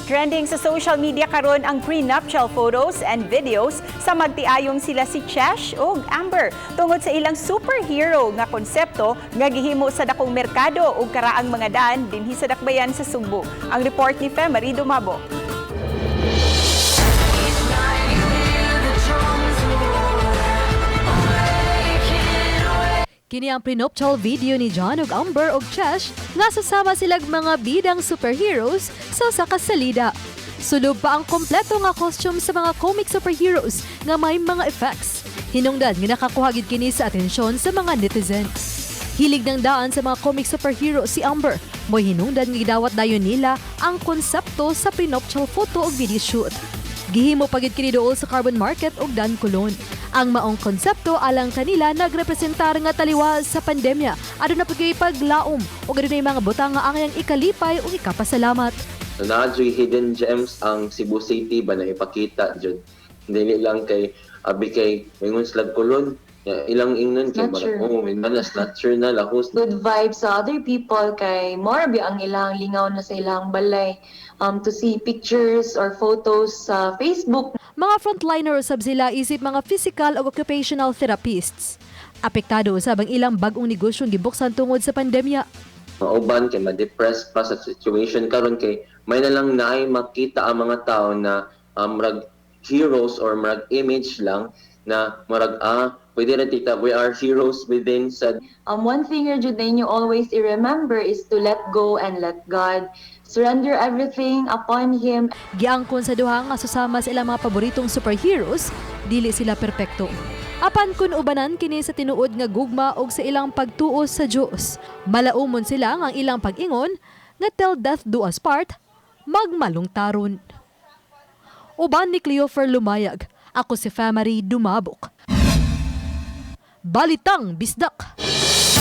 Trending sa social media karon ang prenuptial photos and videos sa magtiayong sila si Chesh ug Amber tungod sa ilang superhero nga konsepto nga gihimo sa dakong merkado ug karaang mga daan dinhi sa dakbayan sa Sugbo. Ang report ni Femary Dumabo. Kini ang prenuptial video ni John ug Amber ug Chesh nga sasama silag mga bidang superheroes sa usa ka salida. Sulub pa ang kompleto nga costume sa mga comic superheroes nga may mga effects. Hinungdan nga nakakuha gid kini sa atensyon sa mga netizens. Hilig ng daan sa mga comic superhero si Amber. Mo'y hinungdan nga gidawat dayon nila ang konsepto sa prenuptial photo ug video shoot. Gihimo pa gid kini duol sa Carbon Market ug Dan Colon. Ang maong konsepto alang kanila nagrepresentar nga taliwas sa pandemya. Aduna pa gyud paglaom ug adunay mga butang nga angayang ikalipay ug ikapasalamat. So, naa juy hidden gems ang Cebu City ba na ipakita jud. Dili lang kay abi kay mingon slag Colon, ya, ilang ingnon kay Snatcher. Marag, oh, na snatcher na lahos. Good vibes sa other people kay more bi ang ilang lingaw na sa ilang balay to see pictures or photos sa Facebook. Mga frontliner usab sila isip mga physical o occupational therapists. Apektado usab ang ilang bag-ong negosyong gibuksan tungod sa pandemya. Mauban kay ma-depress pa sa situation karon kay may na lang naay makita ang mga tao na murag heroes or murag image lang na murag pwede ra tita, we are heroes within sa One thing ra jud na inyo always i-remember is to let go and let God, surrender everything upon Him. Giangkon sa duha nga susama sa ilang mga paboritong superheroes, dili sila perpekto. Apan kun ubanan kini sa tinuod nga gugma og sa ilang pagtuo sa Dios. Malaumon sila nga ang ilang pag-ingon nga till death do us part, magmalungtaron. Uban ni Cleofer Lumayag, ako si Famary Dumabok. Balitang Bisdak!